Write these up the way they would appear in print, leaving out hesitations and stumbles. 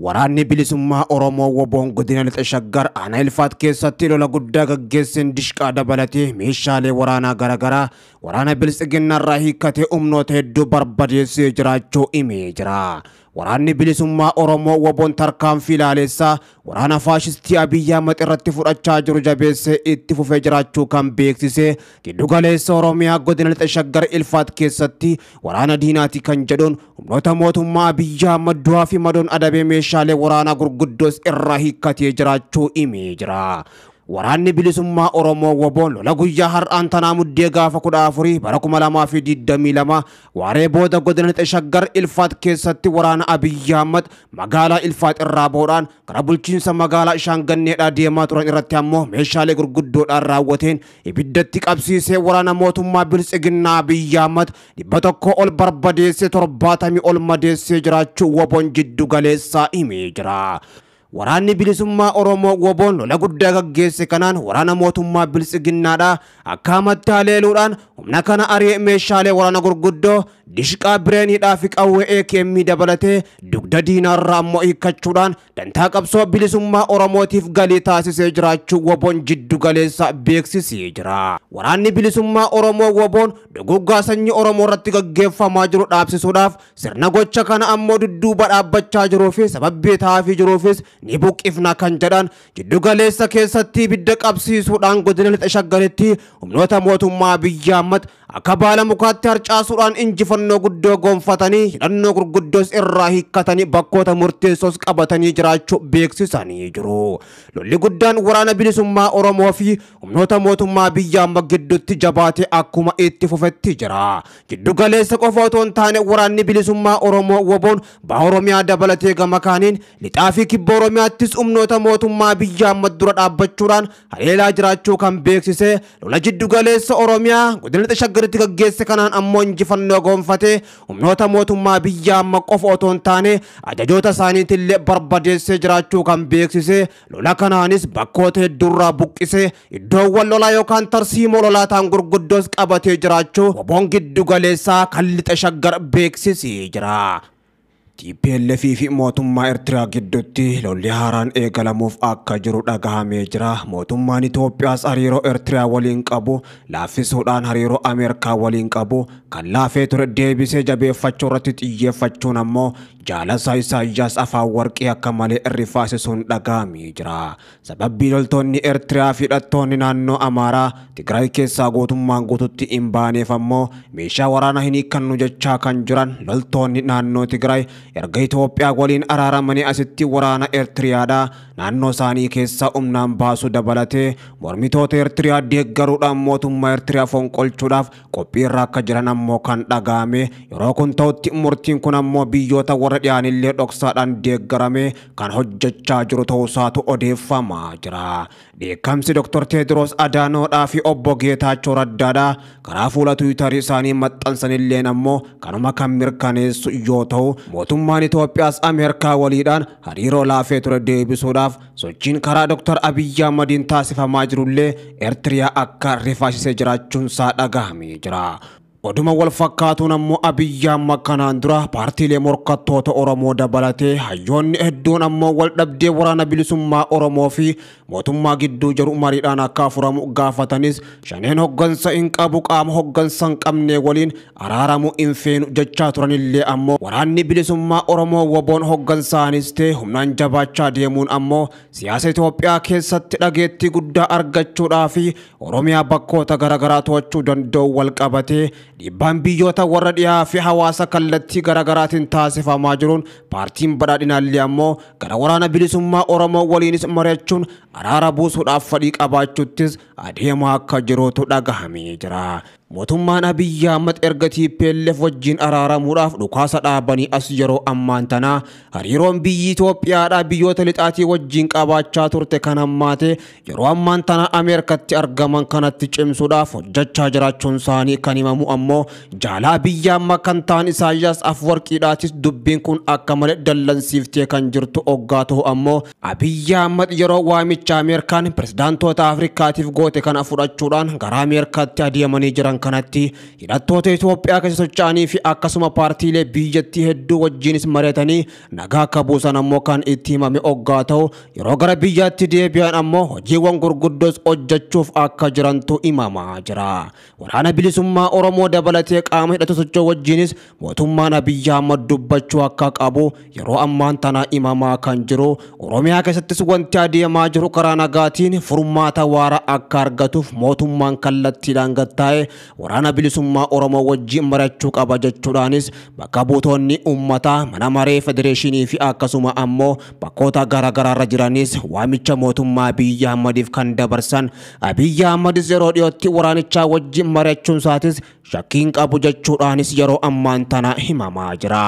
Waraanni bilisummaa Oromoo WBOn godina Lixa Shaggar aanaa Ilfaat keessatti lola guddaa gaggeesseen dishqaa dabalatee meeshaalee waraanaa garaagaraa waraana biltsiginnaarraa hiikkatee humnoota hedduu barbadeessee jiraachuu himee jira. Waraanni bilisummaa Oromoo WBOn tarkaanfii ilaaleessaa waraana faashistii Abiyyi Ahmad irratti fudhachaa jiru jabeessee itti fufee jiraachuu kan beeksise giddu galeessa Oromiyaa godina Lixa Shaggar Ilfaat keessatti waraana diinaati kan jedhuun humnoota mootummaa Abiyyi Ahmad du'aa fi madoon adabee meeshaalee waraanaa gurguddoos irraa hiikkatee jiraachuu himee jira. Waraanni bilisummaa Oromoo WBOn lola guyyaa har'aan tanaa muddee gaafa 14 bara 2022 waaree booda godina Lixa Shaggar Ilfaat keessatti waraana Abiyyi Ahmad magaalaa Ilfaat irraa ba'uudhaan gara bulchiinsa magaalaa Shaanganneedhaa deemaa turan irratti ammoo meeshaalee gurguddoodhaan raawwateen ibiddatti qabsiisee waraana mootummaa biltsiginnaa Abiyyi Ahmad 100 ol barbadeessee 70 ol madeessee jiraachuu WBOn jiddu galeessaa himee jira. Waraanni bilisummaa Oromoo WBOn lola guddaa gaggeesse kanaan waraana mootummaa biltsiginnaadhaa akka hamatti haleeluudhaan humna kana ari'ee meeshaalee waraana gurguddoo dishqaa bireeniidhaa fi qawwee AKM dabalatee dugda diinaarraa ammoo hiikkachuudhaan dantaa qabsoo bilisummaa Oromootiif galii taasisee jiraachuu WBOn jiddu galeessa beeksisee jira. Waraanni bilisummaa Oromoo WBOn duguggaa sanyii Oromoo irratti gaggeeffamaa jiru dhaabsisuudhaaf sirna gocha kana ammoo dudduuba dhaabbachaa jiruu fi sababbii taa'aafii jiruufis ni buqqifna kan jedhan jiddu galeessa keessatti ibidda qabsiisuudhaan godina Lixa Shaggaritti humnoota mootummaa Abiyyi Ahmad akka baala mukaatti harcaasuudhaan injifannoo guddoo gonfatanii hidhannoo gurguddoos irraa hiikkatanii bakkoota murteessoos qabatanii jiraachuu beeksisanii jiru. Lolli guddaan waraana bilisummaa Oromoo fi humnoota mootummaa Abiyyi Ahmad gidduutti jabaatee akkuma itti fufetti jira. Jiddu galeessa qofa otoo hin taane waraanni bilisummaa Oromoo WBOn baha Oromiyaa dabalatee gama kaaniin lixaa fi kibba Oromiyaattis humnoota mootummaa Abiyyi Ahmad dura dhaabbachuudhaan haleelaa jiraachuu kan beeksise lola jiddu galeessa Oromiyaa godina Lixa Shaggaritti gaggeesse kanaan ammoo injifannoo gonfatee humnoota mootummaa Abiyyi Ahmad qofa otoo hin taane ajajoota isaaniitillee barbadeessee jiraachuu kan beeksise lola kanaanis bakkoota hedduurraa buqqisee iddoowwan lolaa yookaan tarsiimoo lolaa ta'an gurguddoos qabatee jiraachuu WBOn giddu galeessaa kan Lixa Shaggar beeksisee jira. TPLF fi mootummaa Eertiraa gidduutti lolli haaraan eegalamuuf akka jiru dhagahamee jira. Mootummaan Itoophiyaas hariiroo Eertiraa waliin qabu laaffisuudhaan hariiroo Ameerikaa waliin qabu kan laafee ture deebisee jabeeffachuu irratti xiyyeeffachuun ammoo jaalasa Isaayyaas Afewerqii akka malee rifaasisuun dhagahamee jira. Sababbii loltoonni Eertiraa fi hidhattoonni naannoo Amaaraa Tigraay keessaa guutummaan guututti hin baaneef ammoo meeshaa waraanaa hin hiikkannu jechaa kan jiran loltoonni naannoo Tigraay erga Itoophiyaa waliin araaramanii asitti waraana Eertiriyaadhaa naannoo isaanii keessaa humnaan baasuu dabalatee mormitoota Eertiriyaa deeggaruudhaan mootummaa Eertiriyaa fonqolchuudhaaf qophii irra akka jiran ammoo kan dhagahame. Yeroo kun ta'utti murtiin kun ammoo biyyoota warra dhiyaanillee dhoksaadhaan deeggarame kan hojjechaa jiru ta'uusaatu odeeffamaa jira. Dheekkamsi Dr. Teediroos Adaanoodhaa fi obbo Geetaachoo Raddaadhaa karaa fuula Tiwiitarii isaanii maxxansanilleen ammoo kanuma kan mirkaneessu yoo ta'u mootummaan Itoophiyaas Ameerikaa waliidhaan hariiroo laafee ture deebisuudhaaf sochiin karaa Dr. Abiyyi Ahmadiin taasifamaa jirullee Eertiriyaa akka rifaasisee jiraachuun isaa dhagahamee jira. Oduma wal fakkaatuun ammoo Abiyyi Ahmad kanaan dura paartiilee morkattoota Oromoo dabalatee hayyoonni hedduun ammoo wal dhabdee waraana bilisummaa Oromoo fi mootummaa gidduu jiru mariidhaan akka furamu gaafatanis shaneen hoggansa hin qabu qaama hoggansa hin qabne waliin araaramuu hin feenu jechaa turanillee ammoo waraanni bilisummaa Oromoo WBOn hoggansaanis ta'e humnaan jabaachaa deemuun ammoo siyaasa Itoophiyaa keessatti dhageettii guddaa argachuudhaa fi Oromiyaa bakkoota garaagaraa to'achuu danda'u wal qabatee dhiibbaan biyyoota warra dhiyaa fi hawaasa kallattii garaagaraatiin taasifamaa jiruun paartiin badhaadhinaallee ammoo gara waraana bilisummaa Oromoo waliinis mari'achuun araara buusuudhaaf fedhii qabaachuttis adeemaa akka jirutu dhagahamee jira. Mootummaan Abiyyi Ahmad erga TPLF wajjin araaramuudhaaf dhukaasa dhaabanii as yeroo ammaan tanaa hariiroon biyyi Itoophiyaadhaa biyyoota lixaatii wajjin qabaachaa turte kan hammaate yeroo ammaan tanaa Ameerikatti argaman kanatti cimsuudhaaf hojjechaa jiraachuun isaanii kan himamu ammoo jaalaa biyya amma kan ta'an Isaayyaas Afwarqiidhaatis dubbiin kun akka malee dallansiiftee kan jirtu oggaa ta'u ammoo Abiyyi Ahmad yeroo waamicha Ameerikaan pirezidaantoota Afrikaatiif goote kana fudhachuudhaan gara Ameerikaatti adeemanii jiran kanatti hidhattoota Itoophiyaa keessa socho'anii fi akkasuma paartiilee biyyattii hedduu wajjinis mari'atanii nagaa akka buusan ammoo kan itti himame oggaa ta'u yeroo gara biyyaatti deebi'an ammoo hojiiwwan gurguddoos hojjechuuf akka jirantu himamaa jira. Waraana bilisummaa Oromoo dabalatee qaama hidhatu socho'u wajjinis mootummaan Abiyyi Ahmad dubbachuu akka qabu yeroo ammaan tana himamaa kan jiru. Oromiyaa keessattis wanti adeemaa jiru karaa nagaatiin furmaata waara akka argatuuf mootummaan kallattiidhaan gattaa'e waraana bilisummaa Oromoo wajjin mari'achuu qaba jechuudhaanis bakka buutonni uummataa mana maree federeeshinii fi akkasuma ammoo bakkoota garaagaraarra jiranis waamicha mootummaa Abiyyi Ahmadiif kan dabarsan. Abiyyi Ahmadis yeroo dhiyootti waraanichaa wajjin mari'achuun isaatis shakkiin qabu jechuudhaanis yeroo ammaan tana himamaa jira.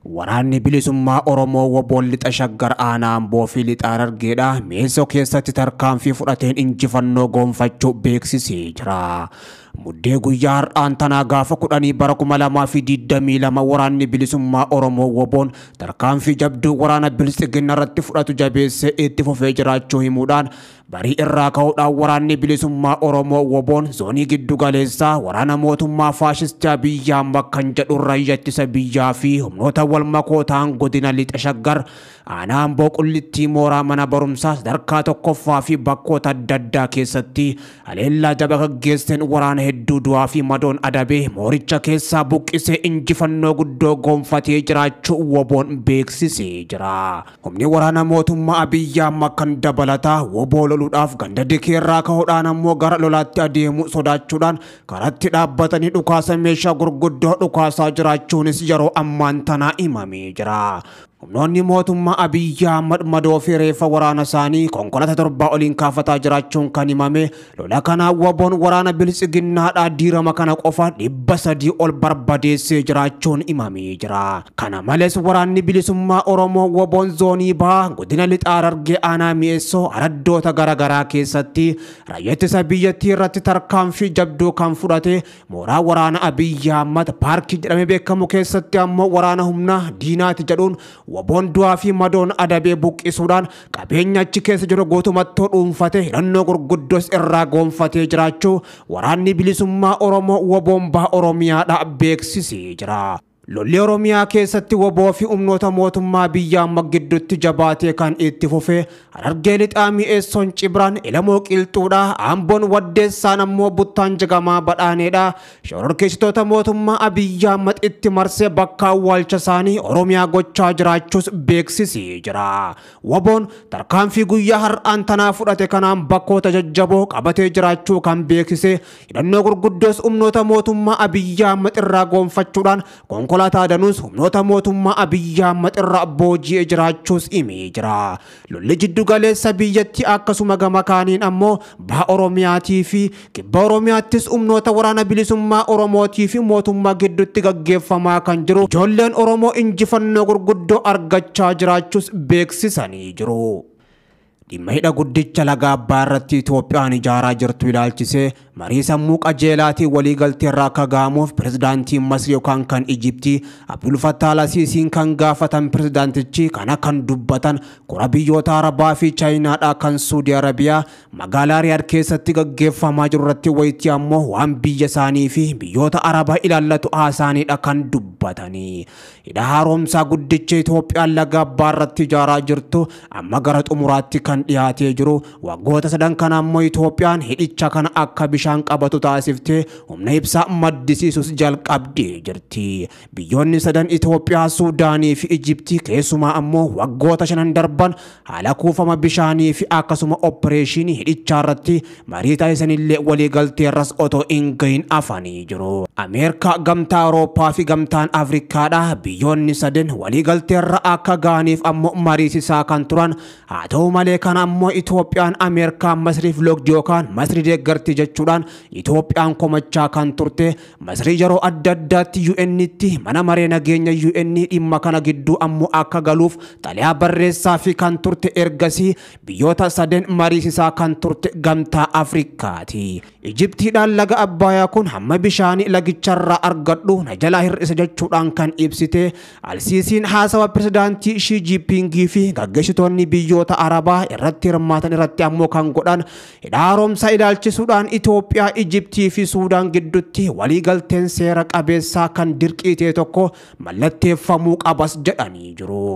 Waraanni bilisummaa Oromoo woboon lixa Shaggar aanaa Amboo fi lixa Harargeedha Mi'eessoo keessatti tarkaanfii fudhateen injifannoo gonfachuu beeksisee jira. Muddee guyyaa har'aan tanaa gaafa 10 bara 2022 waraanni bilisummaa Oromoo woboon tarkaanfii jabduu waraana biltsiginna irratti fudhatu jabeessee itti fufee jiraachuu himuudhaan barii irraa ka'uudhaan waraanni bilisummaa Oromoo woboon zoonii giddu galeessaa waraana mootummaa faashistii Abiyyi Ahmad kan jedhu raayyaa ittisa biyyaa fi humnoota wal makootaan godina lixa Shaggar aanaa Amboo Qullittii mooraa mana barumsaa sadarkaa tokkoffaa fi bakkoota adda addaa keessatti haleellaa jabaa gaggeesseen waraana hedduu du'aa fi madoon adabee mooricha keessaa buqqisee injifannoo guddoo gonfatee jiraachuu woboon beeksisee jira. Humni waraana mootummaa Abiyyi Ahmad kan dabalataa woboo loluudhaaf ganda dikeerraa ka'uudhaan ammoo gara lolaatti adeemuu sodaachuudhaan karatti dhaabbatanii dhukaasa meeshaa gurguddoo dhukaasaa jiraachuunis yeroo ammaan tanaa himamee jira. Humnoonni mootummaa Abiyyi Ahmad madoo fi reeffa waraana isaanii konkolaataa 7 oliin kaafataa jiraachuun kan himame lola kana woboon waraana biltsiginnaadhaa diirama kana qofa 300 ol barbadeessee jiraachuun himamee jira. Kana malees waraanni bilisummaa Oromoo woboon zoonii bahaa godina lixa Harargee aanaa Mi'eessoo araddoota garaagaraa keessatti raayyaa ittisa biyyattii irratti tarkaanfii jabduu kan fudhate mooraa waraana Abiyyi Ahmad paarkii jedhamee beekamu keessatti ammoo waraana humna diinaati jedhuun woboon du'aa fi madoon adabee buqqisuudhaan qabeenya achi keessa jiru guutumatti dhuunfate hidhannoo gurguddoos irraa gonfatee jiraachuu waraanni bilisummaa Oromoo woboon baha Oromiyaadhaa beeksisee jira. Lolli Oromiyaa keessatti woboo fi humnoota mootummaa biyya amma gidduutti jabaatee kan itti fufe Harargee lixaa Mi'eessoon Cibraan Elamoo Qilxuudhaa Amboon Waddeessaan ammoo Buttaan Jagamaa Badhaaneedha. Shororkeessitoota mootummaa Abiyyi Ahmad itti marsee bakka awwaalcha isaanii Oromiyaa gochaa jiraachuus beeksisee jira. Woboon tarkaanfii guyyaa har'aan tanaa fudhate kanaan bakkoota jajjaboo qabatee jiraachuu kan beeksise hidhannoo gurguddoos humnoota mootummaa Abiyyi Ahmad irraa gonfachuudhaan konkolaataa danuus humnoota mootummaa Abiyyi Ahmad irraa booji'ee jiraachuus himee jira. Lolli jiddu galeessa biyyattii akkasuma gama kaaniin ammoo baha Oromiyaatii fi kibba Oromiyaattis humnoota waraana bilisummaa Oromootii fi mootummaa gidduutti gaggeeffamaa kan jiru ijoolleen Oromoo injifannoo gurguddoo argachaa jiraachuus beeksisanii jiru. Dhimma hidha guddicha laga Abbaa irratti Itoophiyaan ijaaraa jirtu ilaalchisee marii sammuu qajeelaatiin waliigaltee irraa akka ga'amuuf pirezidaantiin Masrii yookaan kan Ijiptii Abdul Fattah Al-Siisiin kan gaafatan pirezidaantichi kana kan dubbatan kora biyyoota Arabaa fi Chaayinaadhaa kan Suudii Arabiyaa magaalaa Riyaad keessatti gaggeeffamaa jiru irratti wayitii ammoo waan biyya isaanii fi biyyoota Arabaa ilaallatu haasaaniidha kan dubbatanii. Hidha haaromsaa guddicha Itoophiyaan laga Abbaa irratti ijaaraa jirtu amma gara xumuraatti kan dhiyaatee jiru waggoota sadan kana ammoo Itoophiyaan hidhicha kana akka bishaan qabatu taasiftee humna ibsaa maddisiisus jalqabdee jirti. Biyyoonni sadan Itoophiyaa, Suudaanii fi Ijiptii keessumaa ammoo waggoota 5 darban haala kuufama bishaanii fi akkasuma opereeshinii hidhichaa irratti marii taasisanillee waliigaltee irras otoo hin gahin afanii jiru. Ameerikaa, Gamtaa Awurooppaa fi Gamtaan Afrikaadha biyyoonni sadan waliigaltee irra akka ga'aniif ammoo mariisisaa kan turan haa ta'u malee kana ammoo Itoophiyaan Ameerikaa Masriif loogdi yookaan Masri deeggarti jechuudhaan jechuudhaan Itoophiyaan komachaa kan turte. Masrii yeroo adda addaatti UN'tti mana maree nageenya UN dhimma kana gidduu ammoo akka galuuf xalayaa barreessaa fi kan turte, ergasii biyyoota saden mariisisaa kan turte Gamtaa Afrikaati. Ijiptiidhaan laga Abbayaa kun hamma bishaanii lagicharraa argadhu na jalaa hir'isa jechuudhaan kan ibsite Alsiisiin haasawa pirezidaantii Shii Jiipingii fi gaggeessitoonni biyyoota Arabaa irratti hirmaatan irratti ammoo kan godhan hidha haaromsaa ilaalchisuudhaan Itoophiyaa, Ijiptii fi Suudaan gidduutti waliigalteen seera qabeessaa kan dirqii ta'e tokko mallatteeffamuu qabas jedhanii jiru.